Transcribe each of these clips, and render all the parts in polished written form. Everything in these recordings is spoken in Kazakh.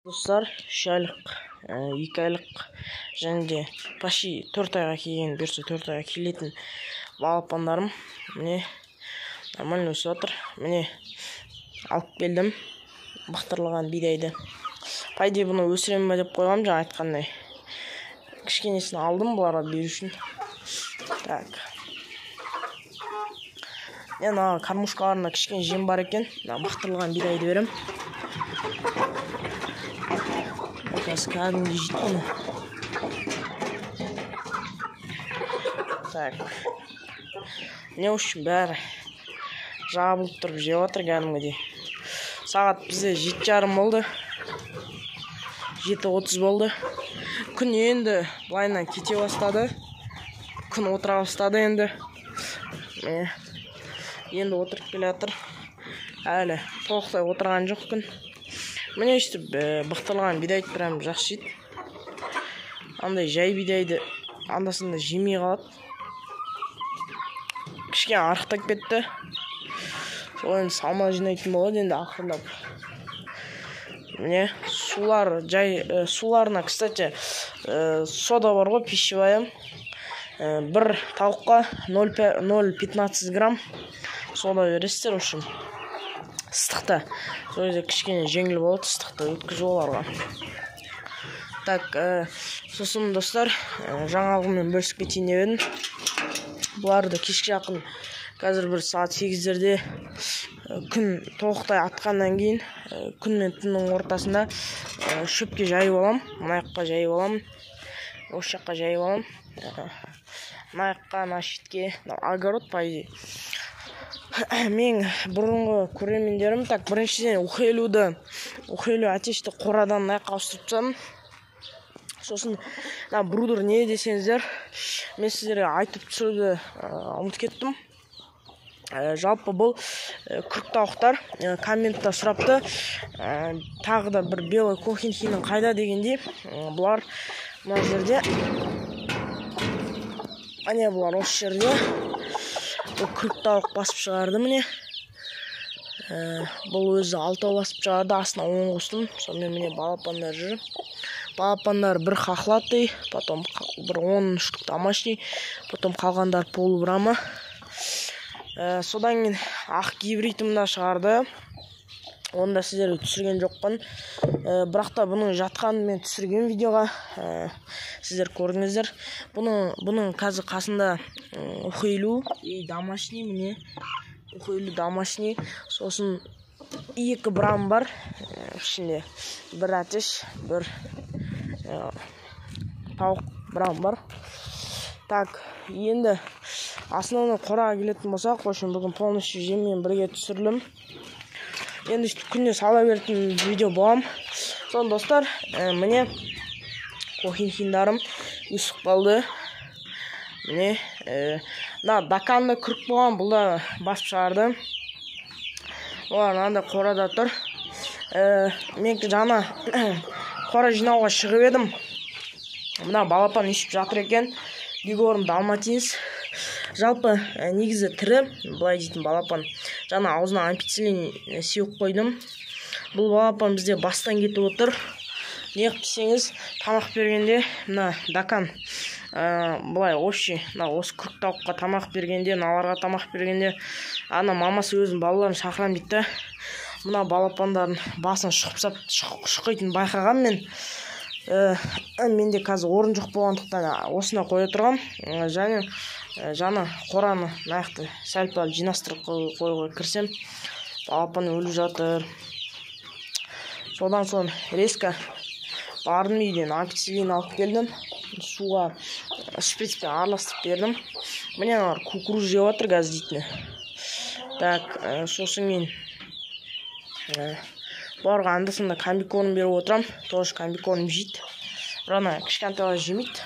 Достар, 3 айлық, 2 айлық және де почти 4 айға келген, бұйырса 4 айға келетін балапандарым міне нормально өсіп жатыр. Міне алып келдім бақтырылған бидайды. По идее бұны өсіремін ба деп қойғам, жаңа айтқандай. Кішкенесін алдым бұларға беру үшін. Так. Мына кормушкаларында кішкене жем бар екен. Мына бақтырылған бидайды берем. Қазір кәдімгідей жейді бұны. Так. Не үшін бәрі жабылып тұрып жеп жатыр кәдімгідей. Сағат бізде 7:30 болды. 7:30 болды. Күн енді былайынан кете бастады. Күн отыра бастады енді. Міне. Енді отырып келе жатыр. Әлі толықтай отырған жоқ күн. Міне өйстіп бықтырылған бидайды прям жақсы жейді. Андай жай бидайды анда-санда жемей қалады. Кішкене арықтап кетті. Сол енді салма жинайтын болады енді ақырындап. Міне сулар жай, суларына, кстати, сода бар ғой, пищевая. Бір тауыққа 0,15 грамм сода бересіздер, в общем. Ыстықта. Сол кезде кішкене жеңіл болады ыстықты өткізу оларға. Так, сосын достар, жаңалығыммен бөлісіп кетейін деп едім. Бұларды кешке жақын қазір бір сағат 8-дерде күн толықтай атқаннан кейін, күн мен түннің ортасында шөпке жайып алам, мына жаққа жайып алам, осы жаққа жайып алам, мына жаққа, мына шетке, мынау огород по идее. Мен бұрынғы көрермендерім, так, біріншіден Ухелю әтешті қорадан мына жаққа ауыстырып тастадым. Сосын мына брудер не десеңіздер, мен сіздерге айтып түсіруді ұмытып кеттім. Жалпы бұл күрк тауықтар, комментта сұрапты, тағы да бір белый кохинхинің қайда дегендей, бұлар мына жерде, әне бұлар осы жерде. Бұл күрк тауық басып шығарды міне. Бұл өзі 6 басып шығарды, астына 10 қостым. Сонымен міне балапандар жүр. Балапандар бір хохлатый, потом бір 10 штук домашний, потом қалғандар полубрама. Содан кейін ақ гибридім да шығарды. Оны да сіздерге түсірген жоқпын. Бірақ та бұның жатқанын мен түсірген видеоға, сіздер көрдіңіздер. Бұның қазір қасында Ухейлю и домашний, міне Ухейлю домашний. Сосын 2 брам бар, ішінде бір әтеш, бір тауық брам бар. Так, енді основной қораға келетін болсақ, в общем, бүгін полностью жеммен бірге түсірілім. Енді өйстіп күнде сала беретін видео болам. Соны достар, міне кохинхиндарым өсіп қалды. Міне, мына даканды күрк болған, бұл да басып шығарды. Олар мынандай қорада тұр. Мен жаңа қора жинауға шығып едім. Мына балапан өсіп жатыр екен. Легорн далматинс. Жалпы, негізі тірі, былай дейтін балапан. Жаңа аузына ампициллин сеуіп қойдым. Бұл балапан бізде бастан кетіп отыр. Неғып десеңіз, тамақ бергенде мына дакан, былай общий, мына осы күрк тауыққа тамақ бергенде, мыналарға тамақ бергенде, ана мамасы өзінің балаларын шақырам дейді да, мына балапандардың басын шұқитын байқағам мен. Менде қазір орын жоқ болғандықтан осына қоя тұрғам. Және жаңа қораны нақты сәл-пәл жинастырып қоюға кірсем, балапан өліп жатыр. Содан соң резко бардым үйден ампициллин алып келдім. Суға шприцпен араластырып бердім. Міне аналар кукуруз жеп жатыр қазір дейтіні. Так, сосын мен бұларға анда-санда комбикорм беріп отырам. Тоже комбикорм жейді. Бірақ ана кішкентайлар жемейді.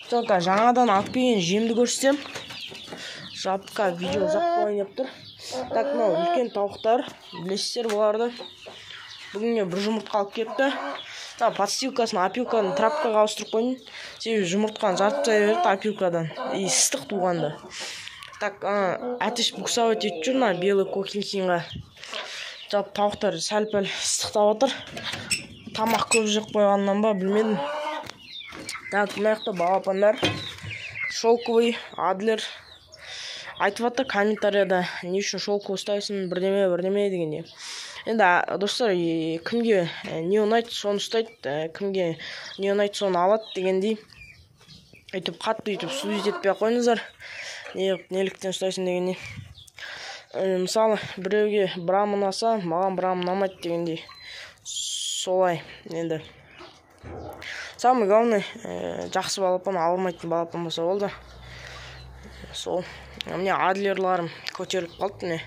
Только жаңадан алып келген жемді көрсетсем, жалпы видео ұзақ болайын деп тұр. Так, мынау үлкен тауықтар, білесіздер бұларды. Бүгінге бір жұмыртқа алып келіпті. Мына подстилкасын, опилканы трапкаға ауыстырып қойдым. Себебі жұмыртқаны жарып тастай берді опилкадан. И ыстық туғанда. Так, әтеш буксовать етіп жүр мына белый кохинхинға. Жалпы тауықтар сәл-пәл ыстықтап отыр. Тамақ көп жеп қойғаннан ба, білмедім. Так, мына жақта балапандар. Шелковый, адлер. Айтып жатыр комментарияда, не үшін шелковый ұстайсың, бірдеме, бірдеме дегенде. Енді, достар, кімге не ұнайды, соны ұстайды, кімге не ұнайды, соны алады дегендей. Өйтіп қатты өйтіп судить етпей ақ қойыңыздар. Неліктен ұстайсың дегендей. Мысалы, біреуге брам ұнаса, маған брам ұнамайды дегендей. Солай, енді. Самый главный, жақсы балапан, ауырмайтын балапан болса болды. Сол. Міне адлерларым көтеріліп қалды, міне.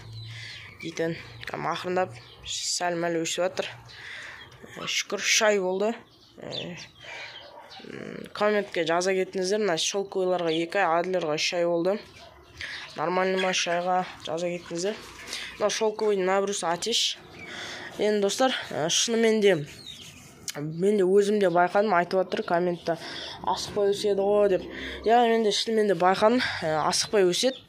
Дейтін. Ақырындап сәл-мәл өсіп жатыр. Шүкір, 3 ай болды. Комментке жаза кетіңіздер. Мына шелковыйларға 2 ай, адлерға 3 ай болды. Нормально ма 3 айға жаза кетіңіздер. Мына шелковыйдың мына біреусі атеш. Енді достар, шынымен де мен де өзім де байқадым, айтып жатыр комментте асықпай өседі ғой деп. Иә, мен де шынымен де байқадым, асықпай өседі.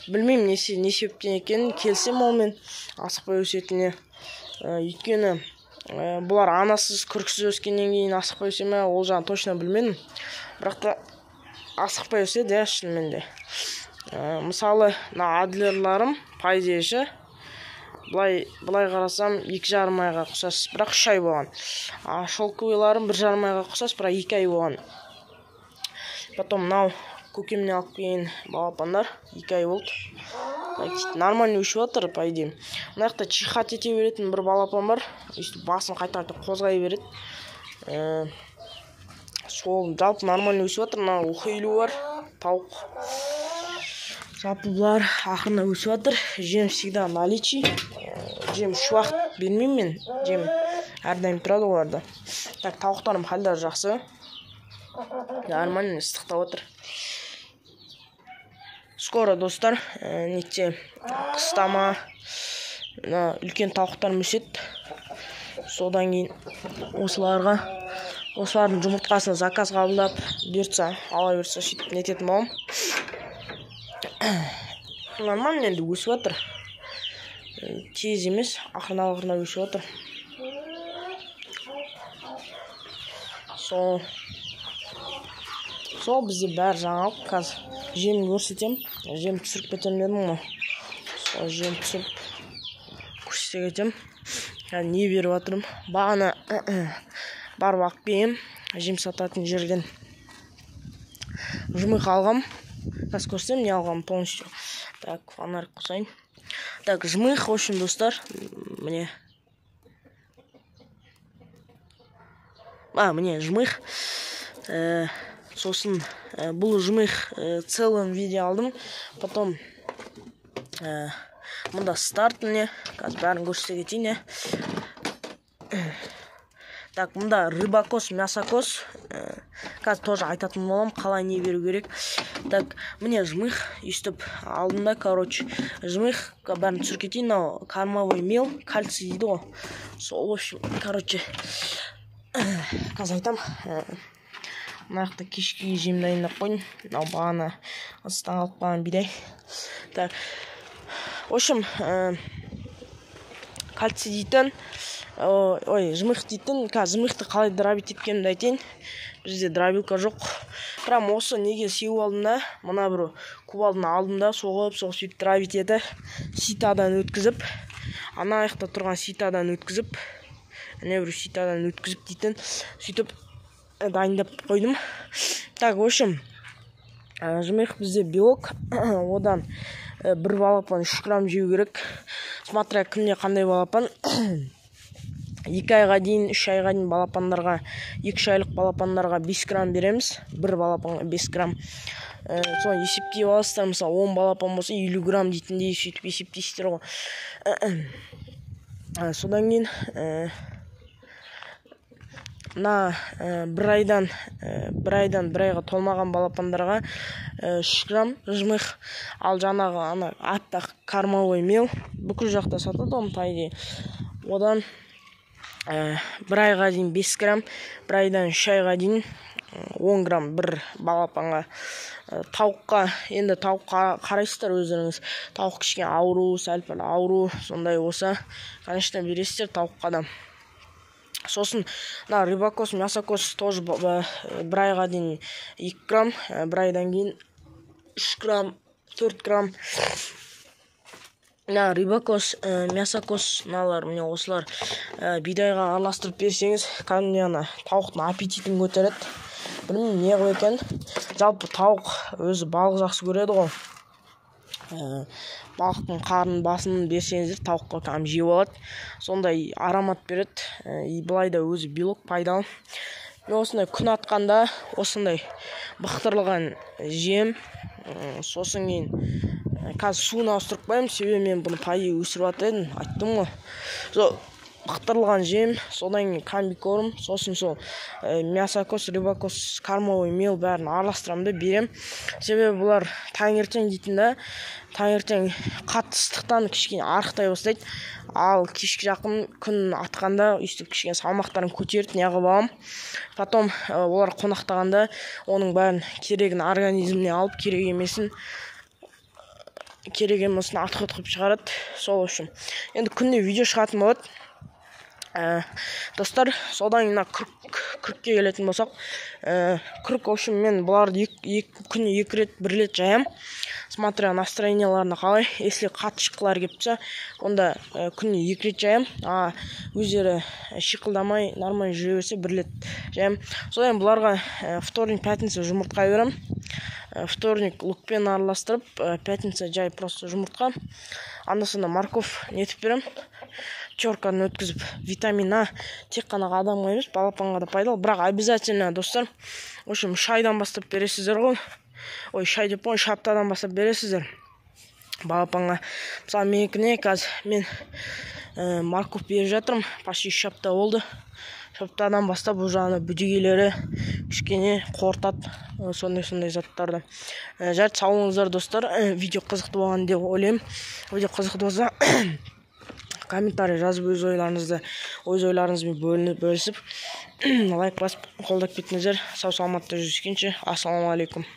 Білмеймін не себептен екенін, келісемін онымен асықпай өсетініне. Өйткені бұлар анасыз, күрксіз өскеннен кейін асықпай өсе ме, ол жағын точно білмедім. Бірақ та асықпай өседі, иә, шынымен де. Мысалы, мына адлерларым, по идее ше, былай қарасам, 2,5 айға ұқсас, бірақ 3 ай болған. А шелковыйларым 1,5 айға ұқсас, бірақ 2 ай болған. Потом мынау көкемнен алып келген балапандар 2 ай болды. Нормально өсіп жатыр, по идее. Мына жақта чихать ете беретін бір балапан бар. Өйстіп басын қайта-қайта қозғай береді. Сол жалпы нормально өсіп жатыр. Мына ухилу бар, тауық. Жалпы бұлар ақырында өсіп жатыр. Жем всегда наличий. Жем үш уақыт бермеймін мен. Жем әрдайым тұрады оларда. Так, тауықтарым халдары жақсы. Нормально ыстықтап отыр. Скоро, достар, нетсе қыста ма, мына үлкен тауықтарым өседі. Содан кейін осылардың жұмыртқасын заказ қабылдап, бұйыртса, ала берсе, сөйтіп нететін боламын. Нормально енді өсіп жатыр. Тез емес, ақырын-ақырын өсіп жатыр. Сол бізде бәрі жаңалық. Қазір жем көрсетем. Жем түсіріп кетемін дедім ғой. Сол жем түсіріп көрсете кетем. Қазір не беріп жатырмын? Бағана барып алып келгем жем сататын жерден. Жмых алғам. Қазір көрсетемін не алғам полностью. Так, фонарик қосайын. Так, жмых, в общем, достар, міне. Міне жмых. Сосын бұл жмых целом виде алдым. Потом мында старт міне. Қазір бәрін көрсете кетейін. Так, мында рыбакос, мясокос. Қазір тоже айтатын боламын, қалай не беру керек. Так, міне жмых өйстіп алдым да, короче. Жмых, бәрін түсіріп кетейін. Мынау кормовой мел, кальций дейді ғой. Сол, в общем, короче, қазір айтам. Мына жақта кешкі жем дайындап қойдым. Мынау бағана ыдыстан қалып қалған бидай. Так, в общем, кальций дейтін, ой, жмых дейтін. Қазір жмыхты қалай дробить еткенімді айтайын. Бізде дробилка жоқ. Прям осы неге сеуіп алдым да, мына бір кувалданы алдым да, соғып, соғып сөйтіп дробить еді. Ситадан өткізіп, ана аяқта тұрған ситадан өткізіп, ана бір ситадан өткізіп дейтін, сөйтіп дайындап қойдым. Так, в общем, жмых бізде белок, одан бір балапан 3 грамм жеу керек. Смотря кімде қандай балапан. 2 айға дейін, 3 айға дейін балапандарға, 2-3 айлық балапандарға 5 грамм береміз. Бір балапанға 5 грамм. Соны есептей аласыздар, мысалы 10 балапан болса 50 грамм дейтіндей сөйтіп есептейсіздер ғой. Содан кейін мына бір айдан бір айға толмаған балапандарға 3 грамм жмых. Ал жаңағы ана аппақ кормовой мел бүкіл жақта сатады оны, по идее. Одан бір айға дейін 5 грамм, бір айдан 3 айға дейін 10 грамм бір балапанға. Тауыққа, енді тауыққа қарайсыздар өздеріңіз. Тауық кішкене ауру, сәл-пәл ауру, сондай болса, конечно, бересіздер тауыққа да. Сосын мына Рыбакос, Мясокос тоже бір айға дейін 2 грамм, бір айдан кейін 3 грамм, 4 грамм. Мына Рыбакос, Мясокос, мыналар, міне, осылар бидайға араластырып берсеңіз, кәдімгідей ана тауықтың аппетитін көтереді. Білмеймін, не қылып екен. Жалпы тауық өзі балық жақсы көреді ғой. Балықтың қарын басын берсеңіздер, тауыққа кәдімгі жеп алады, сондай аромат береді. И былай да өзі белок, пайдалы. Мен осындай күн атқанда осындай бықтырылған жем. Сосын кейін қазір суын ауыстырып қоямын, себебі мен бұны по идее өсіріп жатыр едім, айттым ғой. Сол бықтырылған жем, содан кейін комбикорм, сосын сол Мясокос, Рыбакос, кормовой мел, бәрін араластырамын да беремін. Себебі бұлар таңертең дейтін да, таңертең қатты ыстықтан кішкене арықтай бастайды, ал кешкі жақын күн атқанда өйстіп кішкене салмақтарын көтеріп, неғып аламын. Потом олар қонақтағанда оның бәрін керегін организміне алып, керек емесін отход қылып шығарады. Сол үшін енді күнде видео шығатын болады, достар. Содан кейін мына күрікке келетін болсақ, күрік, в общем, мен бұларды екі, күніне екі рет, бір рет жаямын, смотря настроенияларына қалай. Если қатты шыққылары келіп тұрса, онда күніне екі рет жаямын, а өздері шиқылдамай, нормально жүре берсе, бір рет жаямын. Содан кейін бұларға вторник, пятница жұмыртқа беремін. Вторник лукпен араластырып, пятница жай просто жұмыртқа. Анда санда морковь нетіп беремін, теркадан өткізіп. Витамин А тек қана адамға емес, балапанға да пайдалы. Бірақ обязательно, достар, в общем, 3 айдан бастап бересіздер ғой, ой, 3 ай деп қой, 3 аптадан бастап бересіздер балапанға. Мысалы, менікіне қазір мен морковь беріп жатырмын, почти 3 апта болды. 3 аптадан бастап уже ана бүдегелері кішкене қорытады, сондай сондай заттарды. Жарайды, сау болыңыздар, достар. Видео қызықты болған деп ойлаймын. Видео қызықты болса, комментарий жазып, өз ойларыңызбен бөлісіп, лайк басып, қолдап кетіңіздер. Сау саламатта жүздескенше, ассалаумағалейкум.